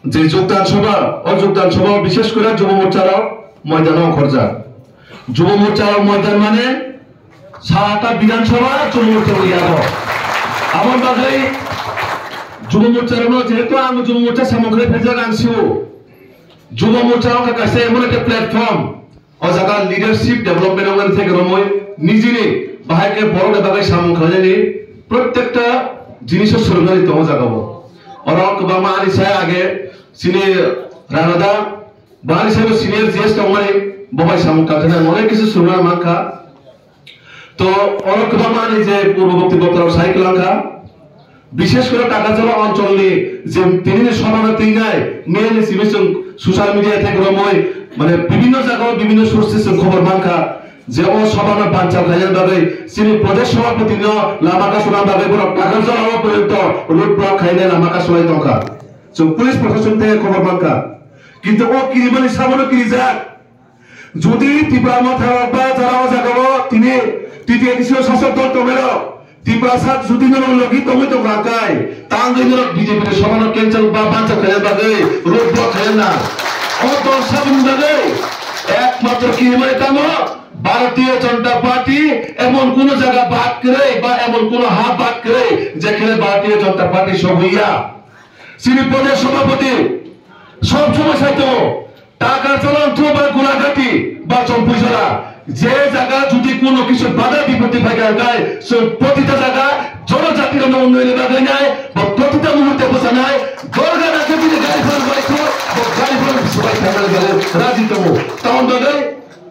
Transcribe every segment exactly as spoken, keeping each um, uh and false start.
Je Jogdan Sabha, o Jogdan Sabha o bishesh kore Jubo Morcha rok moidano ongkhorjak. Jubo Morcha rok moidan mane sata Bidhan Sabha Jubo Morcha bo yago. Aboni bagwi Jubo Morcha rokno jehetu ang Jubo Morcha samung khlai phaijak ang sio. Jubo Morcha wngkha kaisa emon ekta platform, o jaga leadership development wngmani theke romwi nijini bahai khe borokni bagwi samung khlainani protekta jiniso swrwngnani tongo jaga o. Oro kwbangma ani sai age chini Ranada, bo ani sai senior G S tongmani, bo bai samung tangkha, onek kisu swrwngna mankha. To oro kwbangma ani je purboborti bokhorok sai kwlangkha, bishesh kore Takarjala oncholni je tinini sobhano twinai, miyani simi chwng social media theke romwi, mane bibhinno jagao bibhinno sources chwng khobor mankha je o sobhano banchal khainani bagwi chini Pradesh Sabhapatino lama kasuna bagwi borok Takarjala o porjonto road block khainai lama kasulai tongkha. Chwng police proshashan theke khobor mankha, kintu o kirimani sabono kirijak. Jodi Tipra Motha rok ba jara o jaga o tini T T A D C o sasok dol tongnairok Tiprasa jodi norok logi tongwi tongkha kai, tangwi norok B J P ni sobhano cancel ba bancha khaina bagwi road block khaina na. O dol saboni bagwi ekmatro kirimani tamo Bharatiya Janata Party emon kuno jaga bad kwrwi ba emon kuno ha bad kwrwi jekhele Bharatiya Janata Party sogwi ya. Chini Pradesh Sabhapati sob somoi sai tongo, Takarjala wngthok ba Gulagati ba Chompuijala, je jaga jodi kuno kisu bada bipoti phaikha hwnkhe chwng protita jaga jono jati rokno unnayoni bagwi nai, bo protita muhurte bwchanai, dorga nangkhe bini gari phan bai thok, bo gari phan subai thangnani bagwi raji tongo. Tamoni bagwi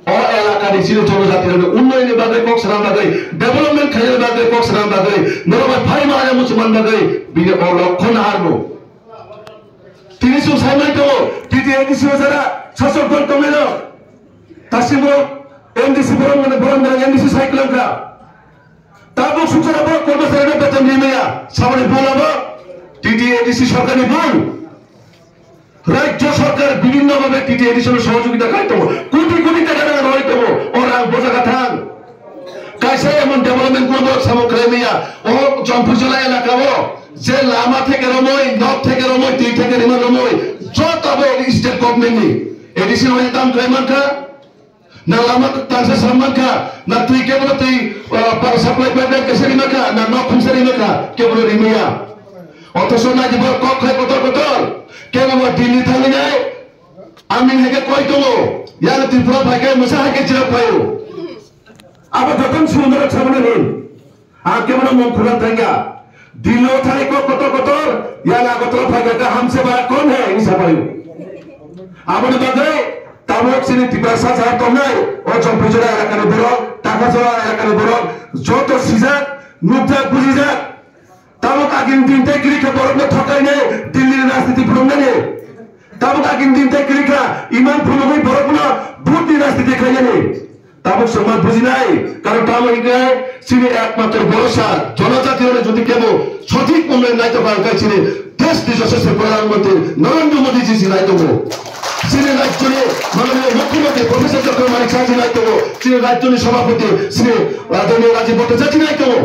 o elakani chini jono jati rokni unnayoni bagwi kok sanani bagwi, development khainani bagwi kok sanani bagwi, norok bai phaima aya muchungmani bagwi bini o lokho naharno. Tini chwng sai mai tongo, T T A D C o jara sasok dol tongnairok. Dasimbo M D C borok mane borok mane M D C sai kwlangkha. Tabuk sukjora borok kormosarino beton rimaya. Saboni bul abo T T A D C sorkarni bul. Rajya sorkar bibhinno bhabe T T A D C no sohojogita khai tongo. Koti koti taka rang roi tongo. O rang bojaga thang. Kaisa emon development kuno borok samung khlai maya. O Chompuijala elaka o je lama theke romoi, nok theke romoi, twi theke rima romoi, joto abo state government ni. A D C no tam khlai mankha, na lama tangsa sam mankha, na twi kebo twi, ah, power supply pipeline kaisa rima kha, na nok khungsa rima kha, kebo rimaya. Othoso nai di bo kok khai kotor kotor, kebo bo Delhi thangwi nai, aming hai khe koi tongo, yang Tripura phai khe mwsa hai khe chirap phaio. Abo joto ni sumundra sabana hin. Ang kebono mung khurang thangya. Delhi o thai kok kotor kotor, yang Agartala phai kha, "Hamse bhara kaun hai?" hinwi sabaio. Aboni bagwi tabuk chini Tiprasa jaga tongnai, o Chompuijala elakani borok, Takarjala elakani borok, joto sijak, nukjak, bujijak. Tabuk agini din tei kwrwi kha borokno thokainai, Delhi ni rajniti phunuknani. Tabuk agini din tei kwrwi kha, iman phunugwi borokno vote ni rajniti khainani. Tabuk chwngma bujinai, karon tamo hinkhe chini ekmatro borosa jonojati rokni jodi kebo sothik unnayon naitokha, hinkhe chini desh ni joshaswi Pradhan Mantri Narendra Modi ji si naitongo. Chini rajyoni mananiya Mukhyamantri Professor Doctor Manik Saha ji naitongo. Chini rajyoni Sabhapati Shri Adorniya Rajiv Bhattacharya ji naitongo.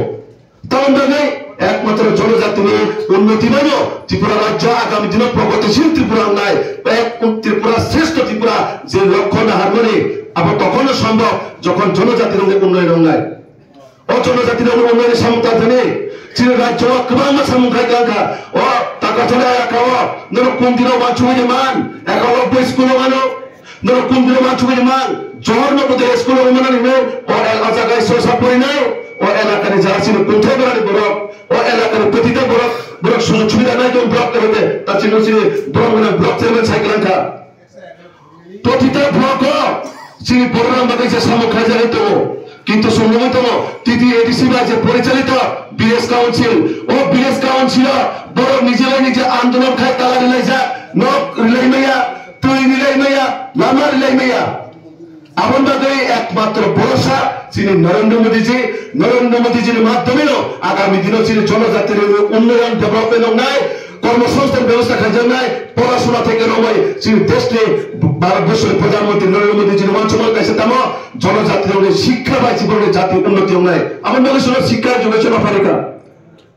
Tamoni bagwi ekmatro jonojatini unnoti baino Tripura rajyo agami dino pragotishil Tripura wngnai, ek Tripura, shrestho Tripura je lokho naharmani abo tokhono sombhob, jokhon jonojatirokni unnoyon wngnai. O jonojatirokni unnoyonni samung tangthani chini rajyo o kwbangma samung khai kha wngkha. O Takarjala elaka o norok kung dino wansugwi man, Ekalobya school o mano, norok kung dino wansugwi man, Johor Navodaya school o manani hinwi o el-, o jaga school sa porinai, o elakani jaga chini kungthai borani borok, o elakani protita borok, borok sujog subida nai tong block level de, ta chini chini borok mane block chairman sai kwlangkha. Protita block o chini borok rang bagwi je samung khaijagwi tongo, kintu chwng nugwi tongo, T T A D C bai je porichalito village council, o village council o borok nijilai niji andolon khai tala rilaijak, nok rilai maya, twi rilai maya, lama rilai maya. Aboni bagwi ekmatro borosa chini Narendra Modi ji, Narendra Modi ji ni madhyome no agami dino chini jonojati ni unnoyon development wngnai, kormosongsthan bebosta khaijaknai, porasona theke romwi chini desh ni Bharat borsh ni Pradhan Mantri Narendra Modi ji ni wansukmani kaisa tamo jonojati rokni sikha bai chini jati unnoti wngnai. Aboni bagwi chwngno sikha education no phaikha.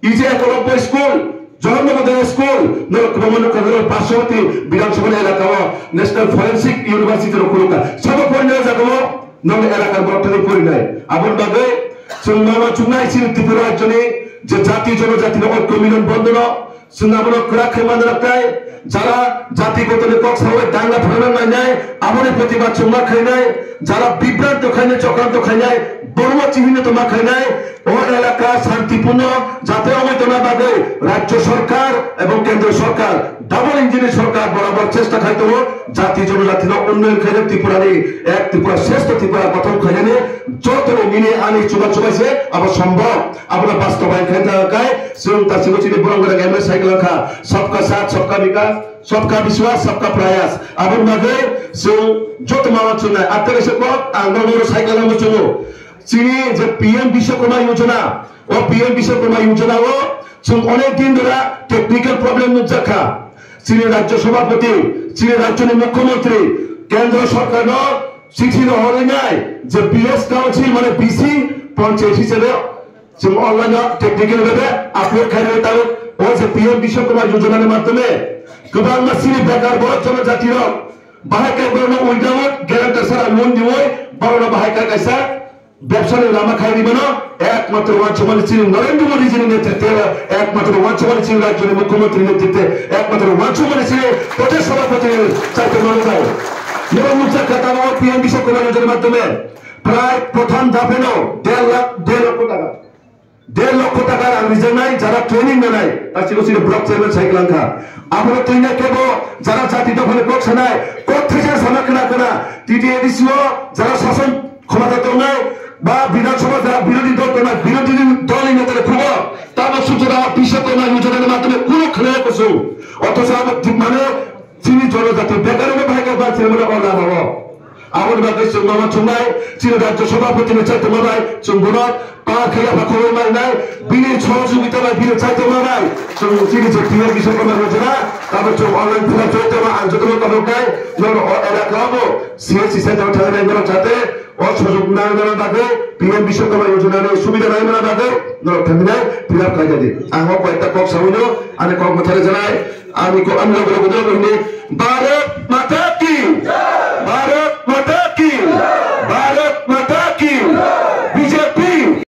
Ije Ekolobya school, Johor Navodaya School, norok kwbangma nukha, norok Parshawati Bidhan Sabha ni elaka o National Forensic University rok khulukha. Sabo porinai o jaga o norok elaka borok thangwi porinai. Aboni bagwi chwng ma uansuknai chini Tripura rajyoni je jati jonojati no oikyo milan bondhono chwng abono kwrak khe manna tei jara jati gotoni kok sawi danga phalna nainai, aboni protibad chwng ma khainai, jara bibranto khainai, chokranto khainai, borokno chihino tongma khainai, o elaka santipurno jate wngwi tongna bagwi rajyo sorkar ebong kendro sorkar, double engine ni sorkar borabor chesta khai tongo, jati jonojatino unnoyon khainai, Tripurani ek Tripura shreshtha Tripura gothon khainani jotoni nini ani chuba chubai se abo sombhob, abono bastobayan khai thangkha kai, chwng tasibo chini borok gwnang M L A cycle kha, sabka saath, sabka vikas, sabka vishwas, sabka prayas, aboni bagwi chwng joto mama chwngnai, atte kaisa kok ang nokno cycle no chwngo. Chini je P M Vishwakarma Yojana, o P M Vishwakarma Yojana o chwng onek din dora technical problem nukjak kha. Chini Rajya Sabhapati, chini Rajyoni Mukhyamantri, Kendra Sarkarno chithi rohorwi nai je B S Council mane B C Panchayat hisabe chwng online o technical bhabe upload khainai tabuk o je P M Vishwakarma Yojana ni madhyome kwbangma chini bekar borok jonojati rok bahai khe borokno without guarantor sara loan diwi borokno bahai khe kaisa bebsani lama khai rimano ekmatro wansukmani chini Narendra Modi jini netritwe, ekmatro wansukmani chini rajyoni mukhyamantri netritwe, ekmatro wansukmani chini Pradesh Sabhapati chaitokmani bai. Noro nukjak kha tamo P M Vishwakarma Yojana madhyome prai prothom dapheno der lakh, der lokho taka, der lokho taka rang rijaknai jara training nanai, tasibo chini block chairman cycle kha. Abono twina kebo jara jati dophani kok sanai, kok thaisa sama khna khna, T T A D C o jara sason khomata tongnai, ba Bidhan Sabha jara birodhi dol tongnai, birodhi dol ni neta rok khubo, tamo sujada Vishwakarma Yojana ni madhyome kunu khna kusung. Othocho abo di-, mane chini jonojati bekar no bahai khe ba chini mane o lama o. Aboni bagwi chwng mama chwngnai, chini Rajya Sabhapati ni chaitokma bai chwng bono pa khe yapha khobor manai, bini sohojogita bai, bini chaitokma bai chwng chini je P M Vishwakarma Yojana, abo chwng online phila chaitokma ang jotono tabuk nai, nono o elaka o bo C H C center thangwi nai norok jate o sojok nang nang bagwi P M Vishwakarma Yojana ni subida nai mana bagwi norok thangwi nai fill up khai jadi. Ang o koyekta kok sawi no ani kok mwthari janai, ani kok ani logo logo hini Bharat